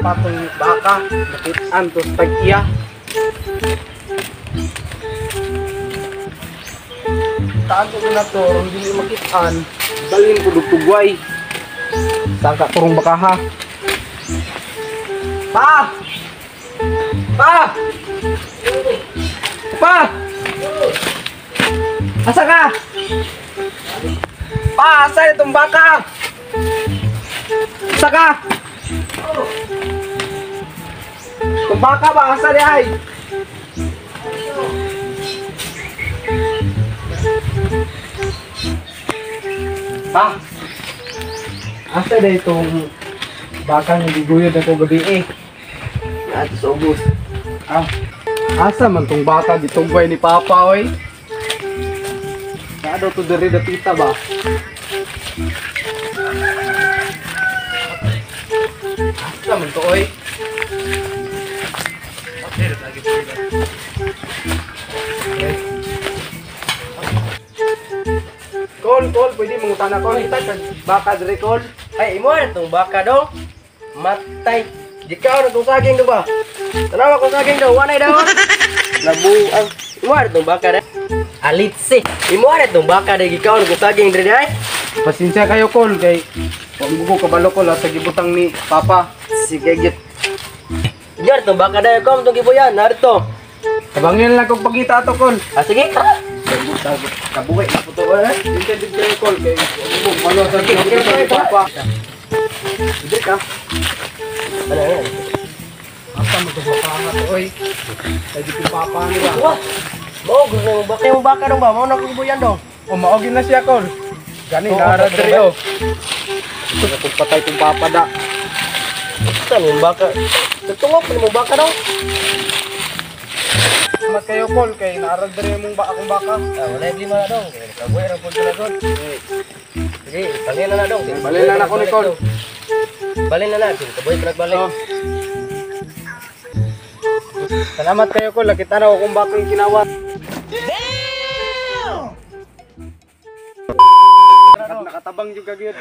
Patong baka, nakitaan to tag-iya. Taan ko na to, ron dili makitaan, dalhin ko dugtugway. Sangka turong baka ha. Pa! Pa! Pa! Asa ka? Pa, asa itong baka? Asa ka? Itong baka ba? Asa di ay? Pa! Asa di itong baka nga giguyod ako gabi eh? Ato sa ubos. Ah, asa man tong baka gitugway ni Papa oy? Naa daw to diri dapita ba? Asa man to oy? Kol, kol, pwede mangutana ko. Kita kag baka diri kol. Ay, imo na tong baka dong. Matay. Gikaw na tong saging do ba? Tanawa kong saging daw, wanay daw. Nabuang. Imo na tong baka da. Alitsi. Imo na tong baka da gikaw na tong saging diri ay. Pasensya kayo kol kay wa mo ko kabalo kol sa gibutang ni Papa. Sige gyud. Imo na tong baka da kom tong gibuyan narito. Tabangin lang kog pagita ato kol. Ah sige. Kabuhi na po to eh. Pasensya jud kayo kol kay wa mo kabalo sa gibutang ni Papa. Dili ka. Ano yan? Asa mo to baka nga to oy. Kay di ko Papa ni ba. Wah. Mao gusto mo baka yung baka dong ba? Mao na kong gibuyan dong. O maogin na siya kol. Gani Oo, nara patay diri ba? oh. Gusto na kong patay kong papa da. Saan yung baka? Tutungok ni mo baka dong. Salamat kayo kol kay naara diri mong ba akong baka. Ah, wala yung lima na dong. Kabuhi ra pud na dong. Sige, balhin na na dong. Balhin na na ko ni Kol. Balhin na na. Kabuhi pa nagbalik. Oh. Salamat kayo kol, nakita na akong bakang kinawat. Damn! Nakatabang juga gyud.